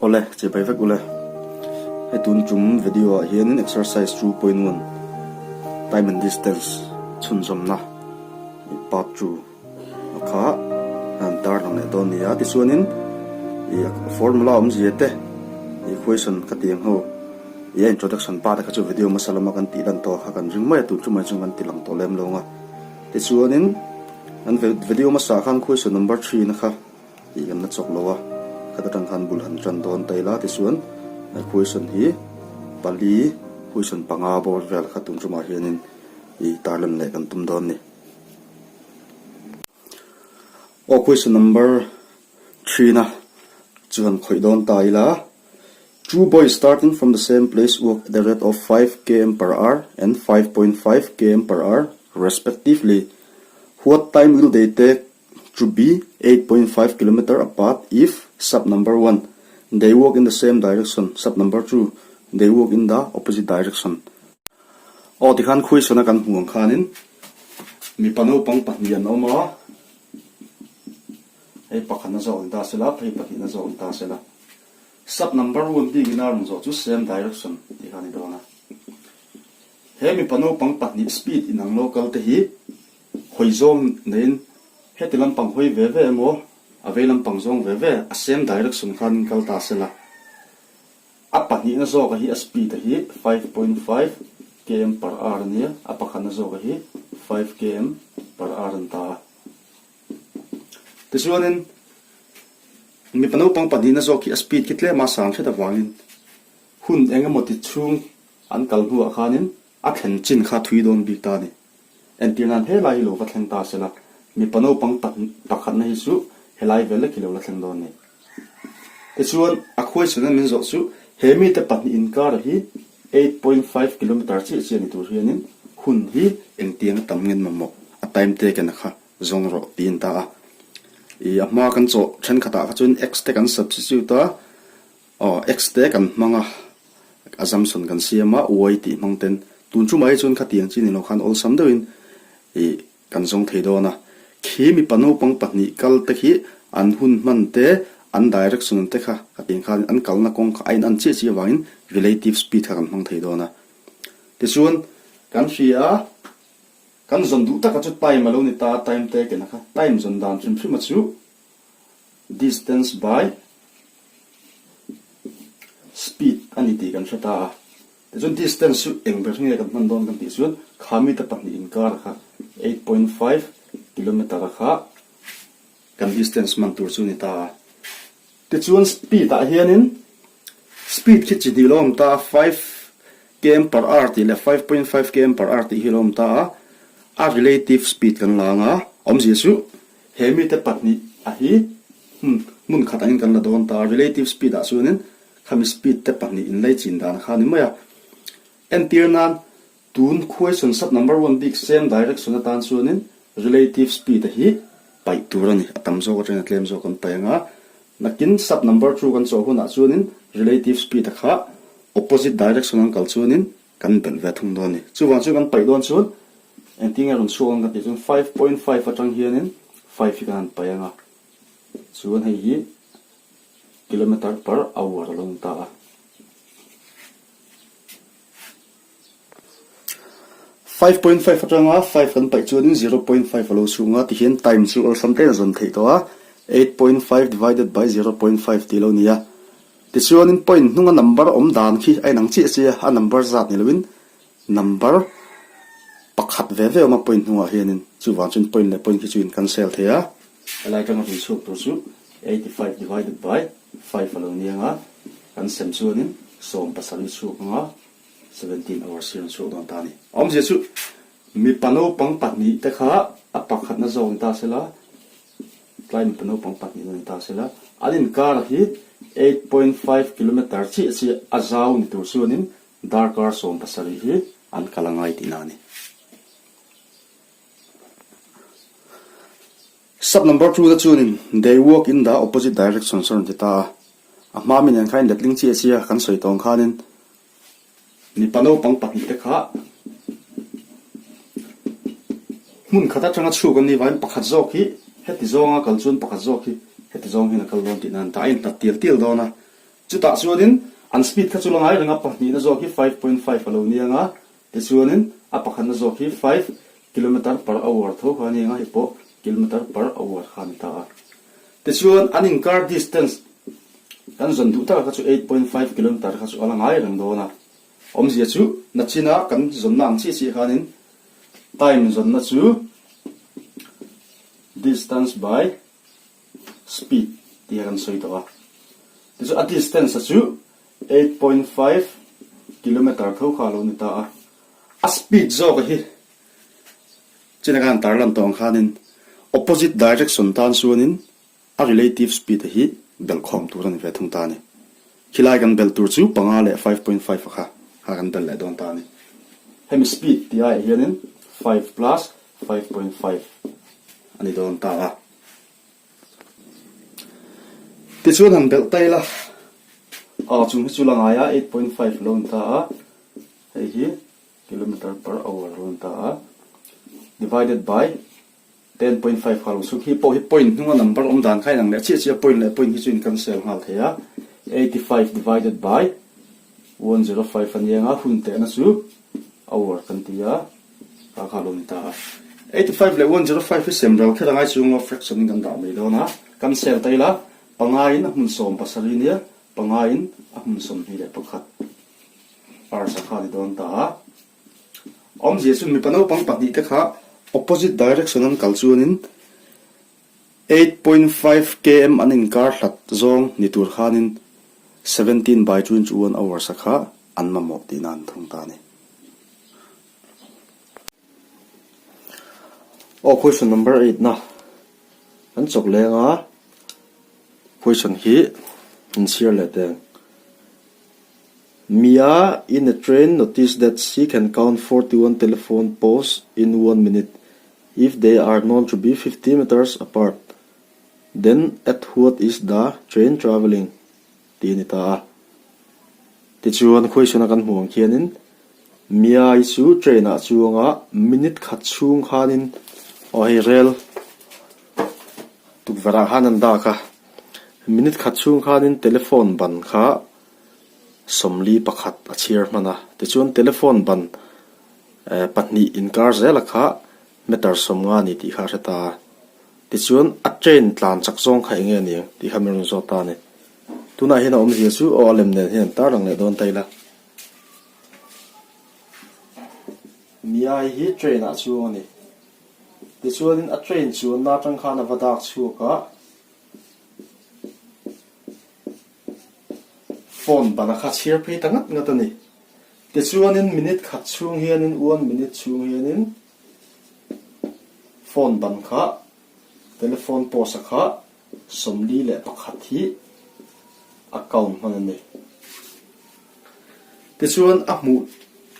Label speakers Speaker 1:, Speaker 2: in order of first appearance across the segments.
Speaker 1: Awle, chibai vek ule. Hei tun tum video ah hianin exercise 2.1 time and distance chhunzawmna part 2 a kha an tarlang leh dawn a ni a. Tichuanin ih formula awmzia te ih question ka ti ang ho ih a introduction part a kha chu video hmasa lama kan tih lan tawh kha kan ring mai a tun tumah chuan kan ti lang tawh lem lo ang a. Tichuanin an video hmasa ah khan question number 3 na kha Tih kan la chawk lo a, khat atang khan bul han tan dawn ta ila tichuan question hi pali question panga bawr vel kha tum tumah hianin ih tarlan leh kan tum dawn a ni. Aw question number three na chu han khawih dawn ta ila Two boys starting from the same place walk at the rate of 5 km per hour and 5.5 km per hour respectively. What time will they take to be 8.5 kilometer apart if sub number 1 they walk in the same direction sub number 2 they walk in the opposite direction. Aw tikhan question a kan hmuh ang khanin mipa naupang pahnih an awm a, hei pakhatna zawk ni ta sela phei pahnihna zawk ni ta sela sub number 1 bikin a rawn zawh chu same direction tih kha a ni dawn a. He mipa naupang pahnih speed inang lo kal te hi Hawi zawng neiin heti lampang hawi ve ve emaw a vei lampang zawng ve ve a same direction khan in kal ta sela. A pahnihna zawka hi a speed a hi 5.5 km per hour a nia, a pakhatna zawka hi 5 km per hour a ni ta a. Tichuanin mipa naupang pahnihna zawk hi a speed khi tlema sang hret avangin hun eng emaw ti chhung an kal hnuah khanin a thlen chin kha thui dawn bik ta a ni. Entir nan helai hi lo va thleng ta sela, mipa naupang pakhatna hi chu helai vel lek hi lo la thleng dawn a ni. Tichuan, a khuaisuna min zawh chu he mite pahnih inkara hi 8.5 kilometre chiah chiah ni tur hianin hun hi engtiang a tam ngen mamawh a time taken a kha zawng rawh tiin ta a. Ih a hma kan chawh thenkhatah kha chuan x te kan substitute a, Aw, X te kan hmang a, assumption kan siam a, Y tih hmang ten tun chu mai chuan khatiang chi ni lo khan awlsam deuhin ih kan zawng thei dawn a. Khi mipa naupang pahnih kal te khi an hun hman te, an direction te kha khatiang khan an kalna kawng kha a in an chiah chiah avangin relative speed kha kan hmang thei dawn a. Tichuan, kan hria a, kan zawn duh taka chu time a lo ni ta a, time taken a kha, time zawn dan hrim hrim a chu distance by speed a ni tih kan hre ta a. Tichuan distance chu eng ber nge kan hman dawn kan tih chuan kha meter pahnih inkar kha 8.5 kilometer a kha kan distance hman tur chu a ni ta a. Tichuan speed ah hianin speed khi chi hnih lo awm ta a, 5 km per hour tih leh 5.5 km per hour tih hi lo awm ta a, a relative speed kan la ang a, awmzia chu He mite pahnih a hi hmun hmun khat angin kan la dawn ta a, relative speed ah chuanin khami speed te pahnih in lei chin dan kha a ni mai a. Entir nan tun question sub number one bik same direction atan chuanin relative speed a hi paih tur a ni, a tam zawk atangin a tlem zawk kan paih ang a, nakin sub number two kan chawh hunah chuanin relative speed a kha opposite direction an kal chuanin Kan belh ve thung dawn a ni. Chuvang chu kan paih dawn chuan engtin nge rawn chhuak ang kan tih chuan 5.5 atang hianin 5 hi kan han paih ang a, chuan hei hi kilometer per hour a lo ni ta a. 5.5 atanga 5 kan paih chuanin 0.5 a lo chhung a, tihian time chu awlsam te in a zawn theih tawh a, 8.5 divided by 0.5 tih a lo ni a. Tichuanin point hnunga number awm dan khi a inang chiah chiah a, a number zat ni loin number pakhat ve ve a awm a point hnungah hianin chuvang chuan point leh point khi chu in cancel thei a. Helai atanga rawn chhuak tur chu 85 divided by 5 a lo ni ang a, kan sem chuanin 17 chhuak ang a, 17 hours hi rawn chhuak dawn ta a ni. Awmzia chu mipa naupang pahnih te kha a pakhatna zawk ni ta sela, Tlai mipa naupang pahnih ni ta sela, an inkar hi 8.5 kilometre chiah chiah a zau ni tur chuanin darkar 17 hi an kal a ngai tihna a ni. Sub number two te chuanin they walk in the opposite directions a rawn ti ta a, a hma mi nen khan inletling chiah chiah kan sawi tawng khanin Mipa naupang pahnih te kha hmun khat atanga chhuk an nih vangin pakhat zawk hi heti zawnga kal chuan pakhat zawk hi heti zawng hian a kal dawn tih nan ta a inhlat tial tial dawn a. Chutah chuanin an speed kha chu la ngai reng a, pahnihna zawk hi 5.5 a lo ni ang a, tichuanin a pakhatna zawk hi five kilometer per hour tho kha a ni ang a, hei pawh kilometer per hour kha a ni ta a. Tichuan an inkar distance kan zawn duh taka kha chu 8.5 kilometer kha chu a la ngai reng dawn a. Awmzia chu nachina kan zawnna ang chiah chiah khanin time zawnna chu distance by speed tih a kan sawi tawh a. Tichuan a distance a chu 8.5 kilometer tho kha a lo ni ta a. A speed zawk a hi china khan tarlan tawh ang khanin opposite direction tan chuanin a relative speed a hi belh khawm tur a ni ve thung ta a ni. Khilai kan belh tur chu panga leh 5.5 a kha kha kan belh leh dawn ta a ni. Hemi speed tih aiah hianin 5 plus 5.5 a ni dawn ta a. Tichuan han belh ta ila, aw chung hi chu la ngai a, 8.5 lo ni ta a, hei hi kilometer per hour lo ni ta a, divided by 10.5 kha lo chhuk hi pawh hi point hnunga number awm dan kha inang leh chiah chiah point leh point hi chu in cancel nghal thei a, 85 divided by 105 a nia nga hun tehna chu hour kan ti a. Kha kha lo ni ta a. 85 leh 105 hi sem ral kher a ngai chunga fraction in kan dah mai dawn a. Kan sel ta ila, panga in a hmun 70 nia, panga in a hmun 21 arsa kha a ni dawn ta a. Awmzia chu mipa naupang pahnihte kha opposite direction an kal chuanin 8.5 km an inkar hlat zawng ni tur khanin 17 by 21 hours a kha an mamawh tihna an thung ta a ni. Aw question number eight na an chawk leng a question hi in chhiar leh teng Mia in a train notice that she can count 41 telephone posts in one minute if they are known to be 50 meters apart then at what is the train travelling tih a ni ta a. Tichuan question a kan hmuh ang khianin Miai chu train ah chuanga minute khat chhung khanin aw hei rel tukverh ah khan an dak a, minute khat chhung khanin telephone ban kha 41 a chhiar hman a, tichuan telephone ban eh pahnih inkar zela kha meter 50 a ni tih kha a hre ta a. Tichuan a train tlan chak zawng kha eng nge ni ang tih kha min rawn zawt ta a ni. Tunah hian a awmzia chu aw a lem nen hian an tar lang leh dawn ta ila. Miai hi train ah chuang a ni. Tichuanin a train chuanna atang khan a va dak chhuak a, phone bana kha chhiar phei ta ngat ngat a ni. Tichuanin minute khat chhung hianin one minute chhung hianin phone ban kha telephone post a kha 41 hi a count hman a ni. Tichuan a hmuh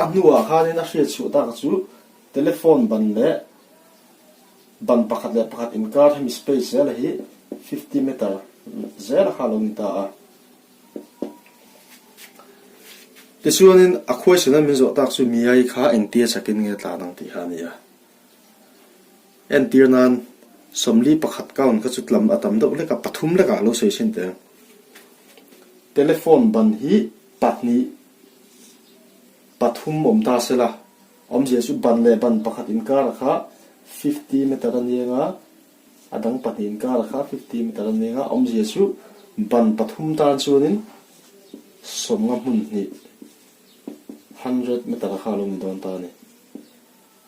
Speaker 1: a hnuah khanin a hriat chhuah tak chu telephone ban leh ban pakhat leh pakhat inkar hemi space zela hi 50 meter zela kha a lo ni ta a. Tichuanin a question a min zawh tak chu Miai kha engtia chakin nge tlan ang tih kha a ni a. Entir nan 41 count kha chu tlam a tam deuh hlek a, pathum hlekah a lo sawi thin teh ang. Telephone ban hi pahnih pathum awm ta se la, awmzia chu ban leh ban pakhat inkar kha 50 meter a ni ang a, A dang pahnih inkar kha 50 meter a ning a, awmzia chu ban pathum tan chuanin 50 hmun hnih, hundred meter kha a lo ni dawn ta a ni.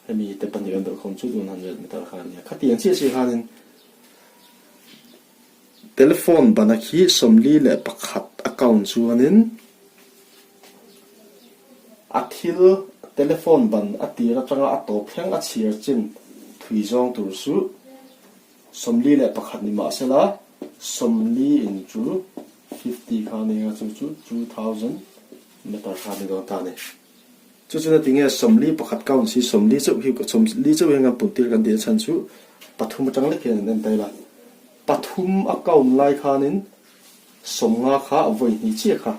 Speaker 1: Hemi te pahnih kan belhkhawm chu 100 meter kha a ni a. Khatiang chiah chiah khanin telephone bana khi 41 a count chuanin A thil telephone ban a tir atanga a tawp thleng a chhiar chin thui zawng tur chu 41 ni mah sela 40 into 50 kha a ni a, chu chu 2000 meter kha a ni dawn ta a ni. Chu chu na tinge 41 count si 40 chauh hi 40 chauh hian kan pun tir kan tih a chhan chu pathum atang lek hian an en ta ila. Pathum a count lai khanin 50 kha vawi hnih chiah kha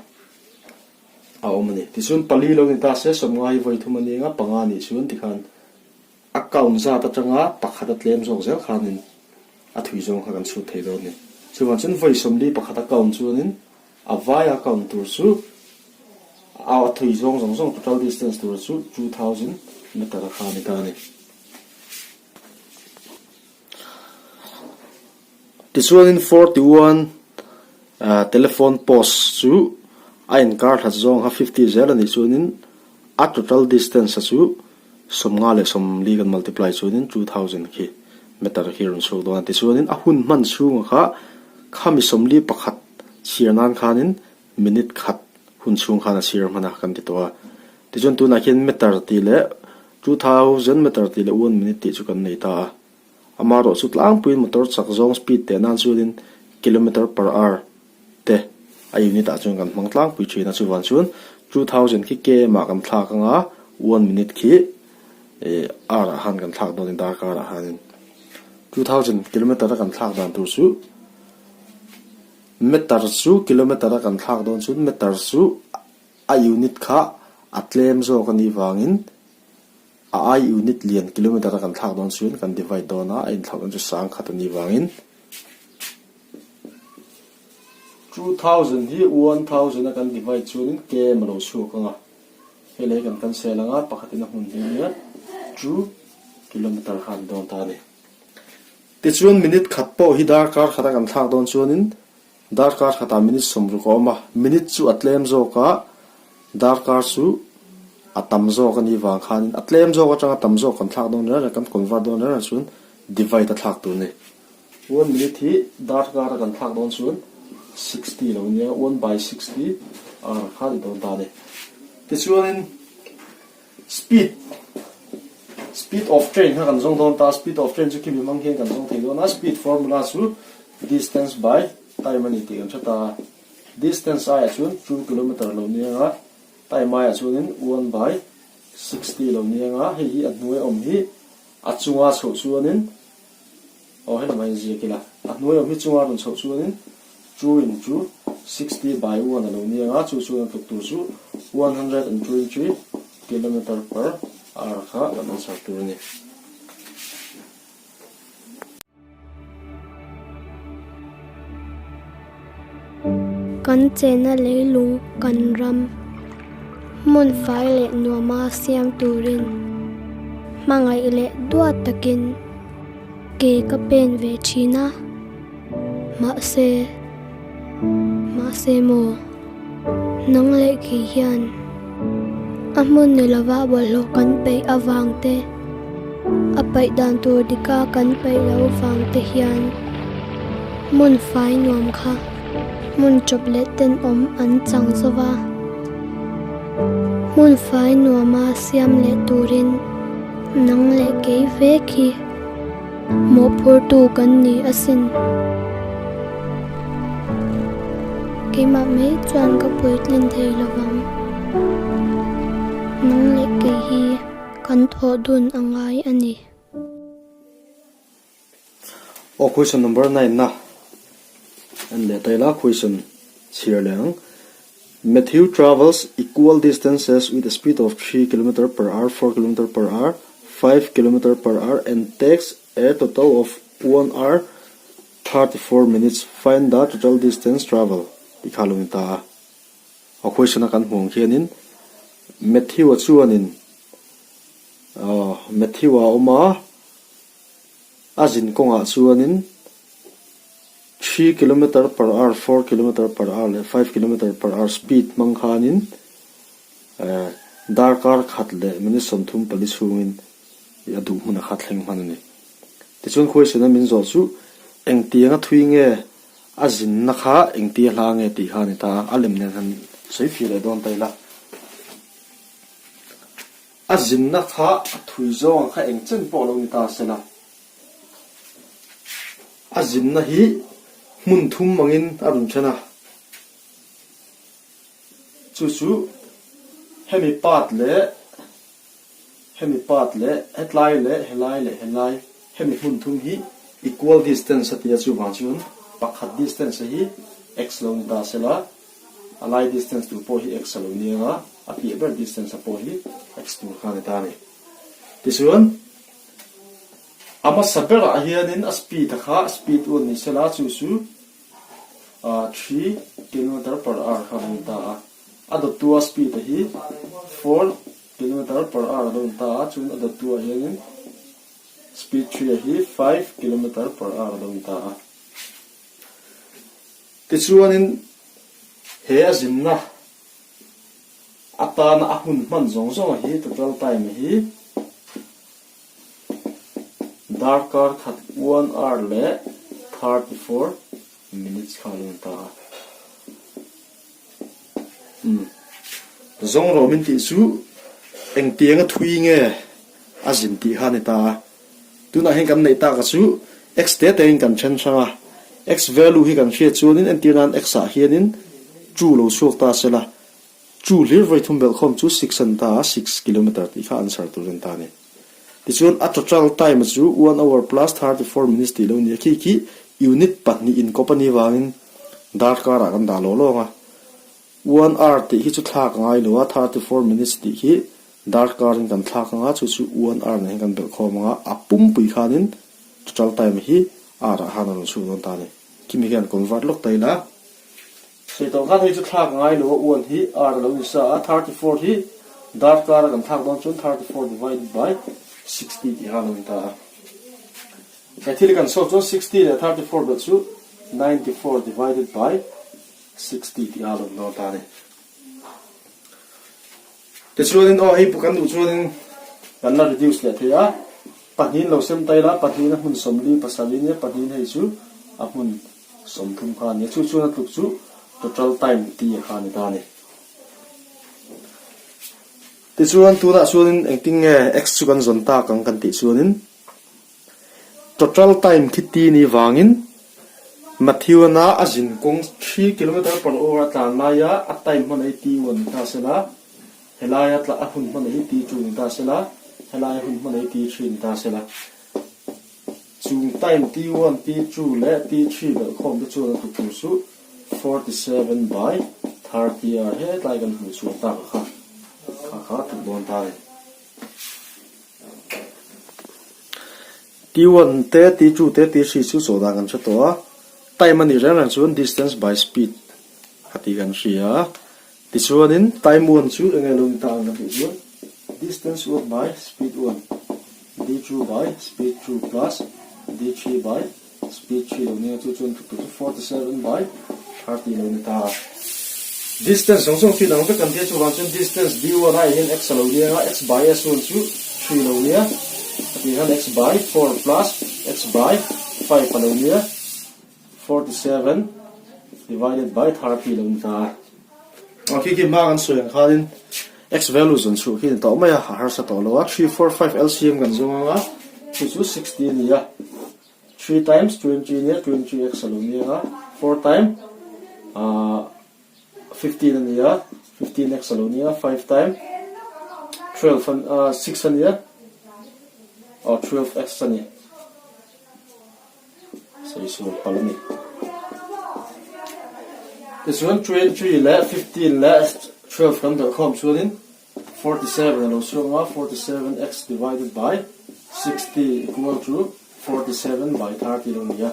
Speaker 1: a awm a ni. Tichuan pali lo ni ta se, 50 hi vawi thum a ni anga panga nih chuan tikhan a count zat atanga pakhat a tlem zawk zel khanin a thui zawng kha kan chhut thei dawn a ni. Chuvang chuan vawi 41 a count chuanin. A vaia count tur chu a thui zawng zawng zawng total distance tur chu 2000 meter a kha a ni ta a ni. Tichuanin 41 telephone post chu a inkar hlat zawng kha 50 zel a nih chuanin a total distance a chu 50 40 kan multiply chuanin 2000 khi meter khi a rawn chhuak dawn a. Tichuanin a hun hman chhunga kha khami 41 chhiar nan khanin minute khat hun chhung khan a chhiar hman a kan ti tawh a. Tichuan tunah khian meter tih leh 2000 meter tih leh one minute tih chu kan nei ta a. Amaherawh chu tlangpuiin motor chak zawng speed teh nan chuanin kilometer per hour te a unit ah chuan kan hmang tlangpui thin a, chuvang chuan 2000 khi km ah kan thlak anga one minute khi ih hour ah khan kan thlak dawn a darkar ah khanin 2000 kilometer a kan thlak dan tur chu meter chu kilometer a kan thlak dawn chuan meter chu a unit kha a tlem zawk a nih vangin A ai unit lian kilometer a kan thlak dawn chuan kan divide dawn a, a inthlauh na chu sang khat a nih vangin 2000 hi 1000 a kan divide chuanin km a lo chhuak ang a, hei leh kan cancel ang a, pakhatin a hmun hi nia two kilometer kha a ni dawn ta a ni. Tichuan minute khat pawh hi darkar khat a kan thlak dawn chuanin Darkar khatah minute 60 a awm a, minute chu a tlem zawk a, darkar chu a tam zawk a nih vang khanin a tlem zawk atanga tam zawk kan thlak dawn reng reng, kan convert dawn reng reng chuan divide a thlak tur a ni. One minute hi darkar a kan thlak dawn chuan 60 lo nia, one by 60 hour kha a ni dawn ta a ni. Tichuanin speed, speed of train kha kan zawng dawn ta a, speed of train chu khimi hmang hian kan zawng thei dawn a, speed formula chu Distance by time a ni tih kan hre ta a, distance aiah chuan 2 kilometer lo ni ang a, time aiah chuanin 1 by 60 lo ni ang a, hei hi a hnuai awm hi a chunga chhoh chuanin aw helamah hian ziak ila, a hnuai awm hi chunga rawn chhoh chuanin 2 into 60 by 1 a lo ni ang a, chu chuan a tluk tur chu 120 kilometer per hour kha kan answer tur a ni.
Speaker 2: Kan chenna leilung kan ram hmun fai leh nuama siam turin hmangaih leh duat takin ke ka pen ve thin a, mahse mahse maw nang leh kei hian a hmun ni lova bawlhhlawh kan peih avang te, A paih dan tur dika kan paih loh vang te hian hmun fai nuam kha hmun chawp leh tenawm an chang zo va. Hmun fai nuama siam leh turin nang leh kei vek hi mawhphurtu kan ni asin. Keimah mai chuan ka puitlin thei lovang. Nang leh kei hi. Kan thawh dun a ngai a ni.
Speaker 1: Aw question number 9 na en leh ta ila question chhiar leh ang Matthew travels equal distances with a speed of 3 kilometer per hour, 4 kilometer per hour, 5 kilometer per hour and takes a total of 1 hour 34 minutes. Find the total distance travel tih kha a lo ni ta a. A question a kan hmuh ang khianin Matthew-a chuanin aw Matthew-a a awm a, a zin kawngah chuanin three kilometer per hour, four kilometer per hour leh five kilometer per hour speed hmang khanin eh darkar khat leh minute 34 chhungin a duh hmun a kha thleng hman a ni. Tichuan question a min zawh chu engtianga thui nge A zinna kha engtia hla nge tih kha a ni ta a, a lem nen han sawi fih leh dawn ta ila. A zinna kha a thui zawnga kha eng chen pawh lo ni ta sela. A zinna hi hmun thum angin a rawn then a, chu chu hemi part leh Hemi part leh hetlai leh helai leh helai hemi hmun thum hi equal distance a ti a chuvang chuan pakhat distance hi x lo ni ta sela a lai distance tur pawh hi x a lo ni anga a piah ber distance a pawh hi x tur kha a ni ta a ni. Tichuan a hmasa berah hianin a speed a kha speed u a ni sela chu chu. 3 kilometer per hour kha a lo ni ta a. A dawttu a speed a hi 4 kilometer per hour a lo ni ta a, chuan a dawttu ah hianin speed 3 a hi 5 kilometer per hour a lo ni ta a. Tichuanin he a zinna atana a hun hman zawng zawng a hi total time a hi darkar khat 1 hour leh 34 minutes kha a lo ni ta a. Umm. Zawng rawh min tih chu engtianga thui nge a zin tih kha a ni ta a. Tunah hian kan neih tak a chu x te tein kan then hrang a. X value hi kan hriat chuanin entir nan x ah hianin two lo chhuak ta sela two hlir vawi thum belh khawm chu six a ni ta a, six kilometer tih kha answer tur a ni ta a ni. Tichuan a total time chu one hour plus 34 minutes tih lo ni a, khi khi unit pahnih inkawp a nih vangin darkar ah kan dah lawh lawng a. One hour tih hi chu thlak a ngai lo a, 34 minutes tih khi darkar in kan thlak ang a, chu chu one hour nen hian kan belh khawm ang a, a pumpui khanin total time hi hour ah khan a rawn chhuak dawn ta a ni. Khimi hian convert lawk ta ila. Sawi tawh khan hei chu thlak a ngai lo a, one hi hour a lo ni sa a, 34 hi darkar a kan thlak dawn chuan 34 divided by 60 tih kha a lo ni ta a. He thil hi kan solve chuan 60 leh 34 belh chu 94 divided by 60 tih a lo ni dawn ta a ni. Tichuanin aw hei kan duh chuanin kan la reduce leh thei a, pahnihin lo sem ta ila, pahnihin a hmun 40 pasarih nia, pahnihin hei chu a hmun 30 kha a ni a, chu chuan a tluk chu total time tih a kha a ni ta a ni. Tichuan tunah chuanin engtin nge x chu kan zawn tak ang kan tih chuanin Total time khi ti ni vangin Matthew-ana a zin kawng 3 kilometer per hour a tlan laia a time hman ei ti one ni ta sela, helaia tla a hun hman ei ti two ni ta sela, helaia hun hman ei ti three ni ta sela. Chung time ti one, ti two leh ti three belh khawm te chuan a tluk tur chu 47 by 30 a hetlai kan hmuh chhuah tak a kha kha kha a tluk dawn ta a ni. T1 te, T2 te, T3 chu chaw dan kan hre tawh a, time a nih reng reng chuan distance by speed a tih kan hria a, tichuanin time one chu eng nge lo ni ta ang kan tih chuan distance one by speed one, D2 by speed 2 plus D3 by Speed 3 lo nia chu chuan tluk tur chu 47 by 30 lo ni ta a. Distance zawng zawng khi dang vek kan tia chuvang chuan distance d1 ai hian x a lo nia a, x by s1 chu 3 lo nia a tih hian x by 4 plus x by 5 a lo nia 47 divided by 30 lo ni ta a. Aw khi khi hma kan sawi ang khanin x value zawn chhuah khi ni tawh mai a, a harsa tawh lo a, 3 4 5 LCM kan zawng ang a, chu chu 60 a ni a. 3 times 20 nia 20 x a lo nia a, 4 time ah 15 a nia 15 x a lo nia 5 time 12 an ah 6 a nia aw 12 x a ni sawi sual palh a ni tichuan 20 leh 15 leh 12 kan belh khawm chuanin 47 a lo chhuak ang a, 47 x divided by 60 equal to 47 by 30 lo ni a.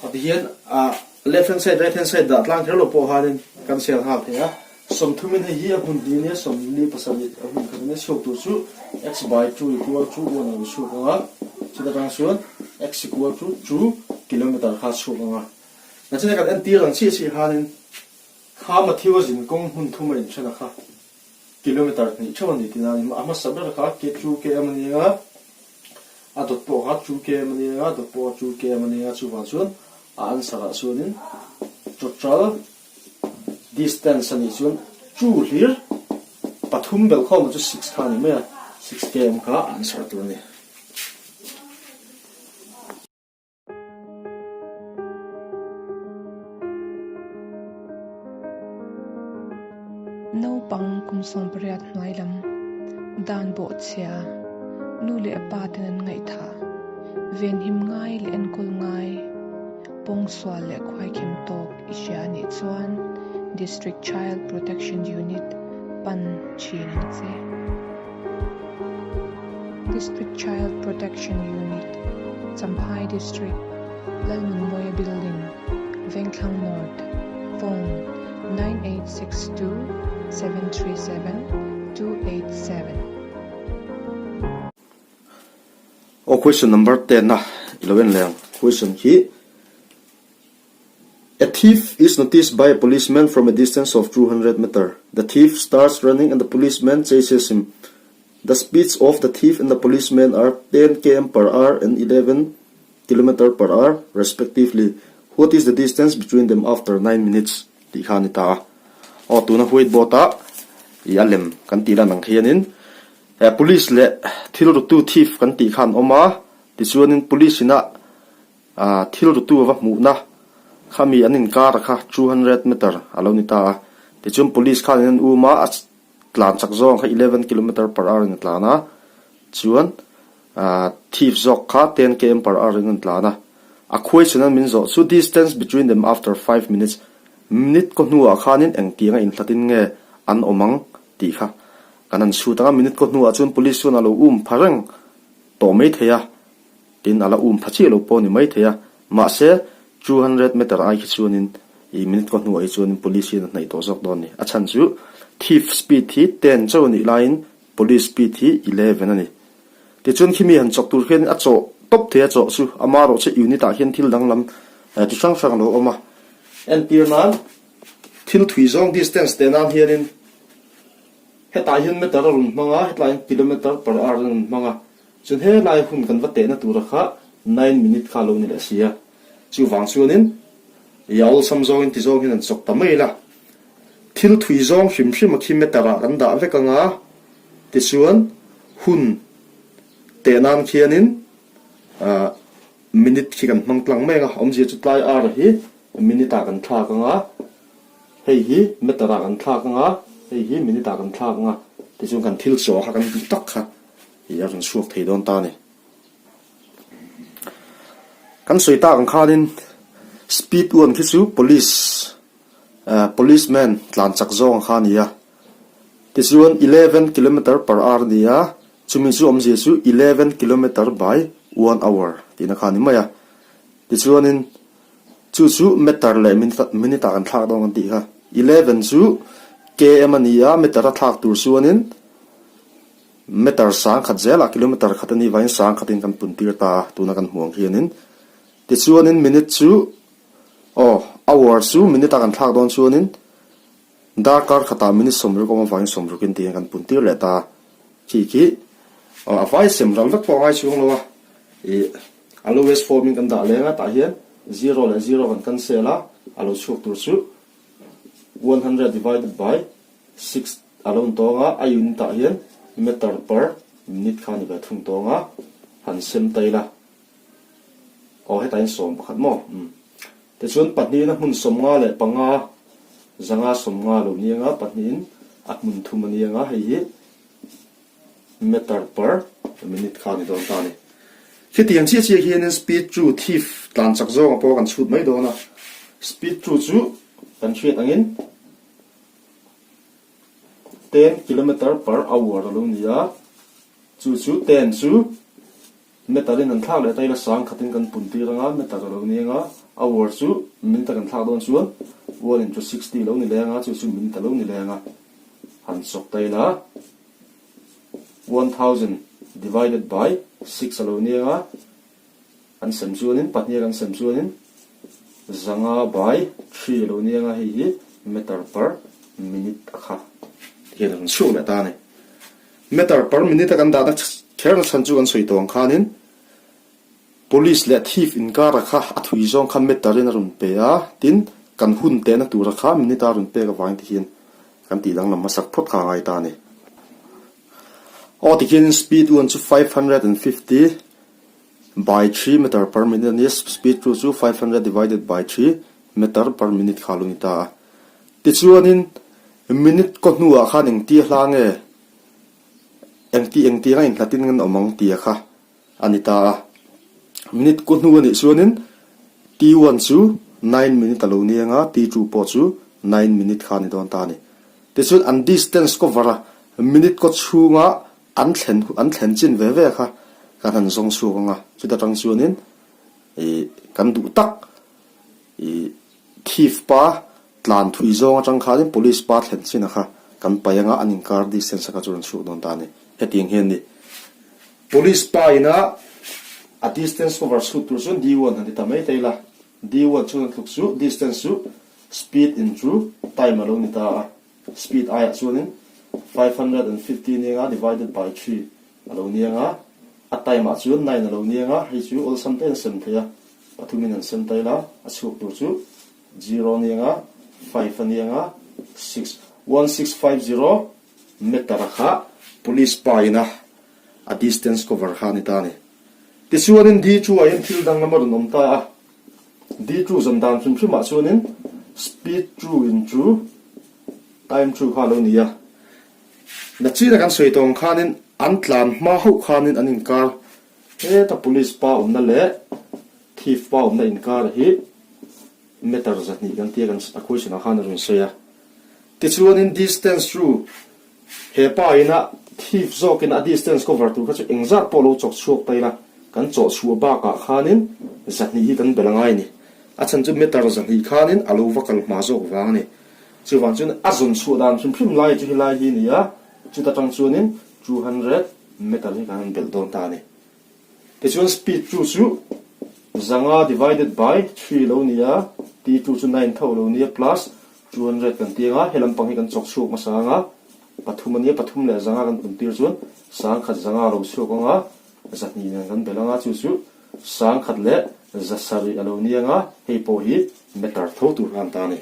Speaker 1: A ti hian ah left hand side right hand side dah tlang kher lo pawh hanin kan sel nghal thei a. Sawmthumin hei hi a hmun hnih ania 47 a hmun khat ania chhuak tur chu x by 2 equal to 1 a lo chhuak ang a, chuta tang chuan x equal to 2 kilometer kha a chhuak ang a. Nachina kan entir ang chiah chiah hanin kha Matthew a zin kawng hmun thum a inthen a kha. Kilometer hnih theuh a ni tih nan a hmasa ber kha ke 2 km a ni a, a dawt pawh kha 2 km a ni a, dawt pawh kha 2 km a ni a, chuvang chuan a answer ah chuanin total distance a nih chuan 2 hlir pathum belh khawm chu 6 kha a ni mai a, 6 km kha a answer tur a ni.
Speaker 3: Naupang kum 18 hnuai lam dan bawhchhia nu leh pa ten an ngaihthah, venhim ngai leh enkawl ngai, pawngsual leh khuaikhem tawk i hria anih chuan District Child Protection Unit pan thin ang che. District Child Protection Unit, Champhai District, Lalnunmawia Building, Vengthlang North, Phone, 9862 737 287.
Speaker 1: Aw question number ten a i lo en leh ang. Question khi A thief is noticed by a policeman from a distance of 200 meter. The thief starts running and the policeman chases him. The speeds of the thief and the policeman are 10 km per hour and 11 kilometer per hour respectively. What is the distance between them after 9 minutes? Tih kha a ni ta a. Aw tuna whiteboard ah i a lem kan tih lan ang khianin police leh thil rutu thief kan tih kha an awm a, tichuanin police ina Thil rutu a va hmuhna kha mi an inkar a kha 200 meter a lo ni ta a. Tichuan police khan in an um a, a tlan chak zawng kha 11 kilometer per hour in a tlan a, chuan thief zawk kha 10 km per hour in an tlan a. A question an min zawh chu distance between them after 5 minutes, minute kaw hnuah khanin engtianga inhlatin nge an awm ang tih kha kan han chhut ang a, minute kaw hnuah chuan police chuan a lo um pha reng tawh maithei a. Tin, a la um pha chiah lo pawh a ni maithei a, mahse, 200 meter ai khi chuanin i minute kaw hnuah hi chuanin police hian a hnaih tawh zawk dawn a ni. A chhan chu thief speed hi ten chauh a nih laiin police speed hi 11 a ni. Tichuan khimi han chawk tur khian a chawh tawp thei a chawh chu amarawh chu unit ah hian thil danglam ti hrang hrang a lo awm a. Entir nan thil thui zawng distance teh nan hianin hetah hian meter a rawn hmang a, hetlai hian kilometer per hour a rawn hmang a. Chuan helai hun kan va tehna tura kha nine minute kha a lo ni leh si a, chuvang chuanin i awlsam zawngin ti zawng hian an chawk ta mai la. Thil thui zawng hrim hrim a khi meter ah kan dah vek anga tichuan hun teh nan khianin ah minute khi kan hmang tlang mai anga awmzia chu tlai ar hi minute ah kan thlak anga hei hi meter ah kan thlak anga hei hi minute ah kan thlak anga tichuan kan thil chaw kha kan duh tak kha I a rawn chhuak thei dawn ta a ni. Kan sawi tak ang khanin speed one khi chu police eh policeman tlan chak zawng kha a ni a. Tichuan 11 kilometer per hour a ni a, chumi chu awmzia chu 11 kilometer by one hour tihna kha a ni mai a. Tichuanin chu chu meter leh minute ah kan thlak dawn kan tih kha. 11 chu km a ni a, meter a thlak tur chuanin Meter sang khat zelah kilometer khat a nih vangin sang khatin kan pun tir ta a, tuna kan hmuh ang hianin. Tichuanin minute chu, aw, hour chu minute a kan thlak dawn chuanin darkar khatah minute sawmruk awm avangin sawmrukin tihian kan pun tir leh ta a. Khi khi, aw, a vai sem ral vek pawh a ngai chhung lo a, ih, a lowest form in kan dah leng a, tah hian zero leh zero kan cancel a, a lo chhuak tur chu 100 divided by 6 a lo tawng a, a unit ah hian meter per minute kha a ni ve thung tawng a, han sem ta ila. Aw hetah hian 11 maw? Umm. Tichuan pahnihin a hmun 50 leh panga zanga 50 a lo ni anga, pahnihin a hmun thum a ni anga, hei hi meter per minute kha a ni dawn ta a ni. Khitiang chiah chiah hianin speed chu thief tlan chak zawnga pawh kan chhut mai dawn a, speed chu chu kan hriat angin 10 kilometer per hour a lo ni a, chu chu 10 chu meter in an thlak leh ta ila sang khatin kan pun tir anga meter a lo ni anga hour chu minute a kan thlak dawn chuan 1 into 60 a lo ni leh anga chu chu minute a lo ni leh anga han chawk ta ila 1000 divided by 6 a lo ni anga An sem chuanin, pahniha kan sem chuanin 500 by 3 a lo ni anga hei hi meter per minute a kha hian a rawn chhuak leh ta a ni. Meter per minute a kan dahna kherna chhan chu kan sawi tawh ang khanin police leh thief inkara kha a thui zawng kha meter in a rawn pe a, tin kan hun tehna tura kha minute a rawn pek avangin tihian kan tih danglam hmasak phawt kha a ngai ta a ni. Aw tikhianin speed one chu 550 By 3 meter per minute a ni a, speed chu chu 500 divided by 3 meter per minute kha a lo ni ta a. Tichuanin minute kaw hnuah khan engti a hla nge, engti engti anga inhlatin nge an awm ang tia kha a ni ta a. Minute kaw hnu a nih chuanin T1 chu 9 minute a lo ni anga, T2 pawh chu 9 minute kha a ni dawn ta a ni. Tichuan an distance cover a minute kaw chhunga An thlen an thlen chin ve ve kha kan han zawng chhuak ang a, chuta tang chuanin ih kan duh tak ih Thief pa tlan thui zawng atang khanin police pa thlen chin a kha kan paih anga an inkar distance a kha chu rawn chhuak dawn ta a ni. Hetiang hian ni police pa ina a distance cover chhut tur chuan D1 han ti ta mai thei la, D1 chuan a tluk chu distance chu speed into time a lo ni ta a, speed aiah chuanin 550 nia divided by 3 a lo ni anga a time ah chuan 9 a lo ni anga hei chu awlsam te an sem thei a. Pathumin an sem tail a, a chhuak tur chu zero a ni anga, five a ni anga, six, 1650 meter a kha police pa ina a distance cover kha a ni ta a ni. Tichuanin D two ah hian thil danglam a rawn awm ta a, D two zan dan hrim hrimah chuanin speed two into time two kha a lo ni a. Nachina kan sawi tawng khanin an tlan hma hauh khanin an inkar Heta police pa awmna leh thief pa awmna inkar hi meter 200 kan tia kan a question ah khan a rawn sawi a. Tichuanin distance chu he pa ina thief zawkin a distance cover tur kha chu engzat pawh lo chawk chhuak ta ila kan chawh chhuah bakah khanin 200 hi kan bel angai a ni. A chhan chu meter 200 khanin a lo va kal hma zawk vang a ni. Chuvang chuan a zawn chhuah dan hrim hrim lai chu helai hi a ni a, chuta tang chuanin 200 meter hi kan han belh dawn ta a ni. Tichuan speed chu chu 500 divided by 3 lo ni a, t chu chu 9 tho lo ni a plus 200 kan ti anga, he lampang hi kan chawk chhuak hmasa anga, pathum a nia, pathum leh 500 kan pun tir chuan 1000 500 lo chhuak anga, 200 nen kan belh anga, chu chu 1700 a lo ni anga, hei pawh hi meter tho tur khan ta a ni.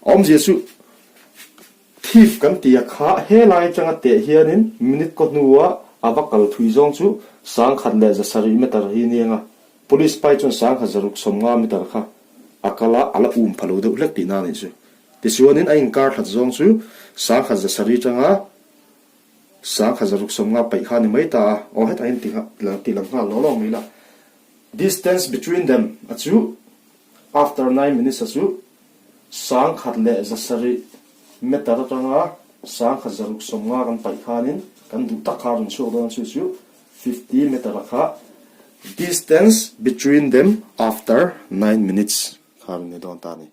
Speaker 1: A awmzia chu Thief kan ti a kha helai atanga teh hianin minute kaw hnua a va kal thui zawng chu 1700 meter hi nia. Police pai chuan 1650 meter kha a kal a, a la um pha lo deuh hlek tihna a nih chu. Tichuanin a inkar hlat zawng chu 1700 atanga 1650 paih kha a ni mai ta a, aw hetah hian ti lang nghal law law mai la. Distance between them a chu after 9 minutes a chu 1700 meter atanga 1650 kan paih khanin kan duh tak kha a rawn chhuak dawn a chu chu 50 meter a kha distance between them after 9 minutes kha a rawn ni dawn ta a ni.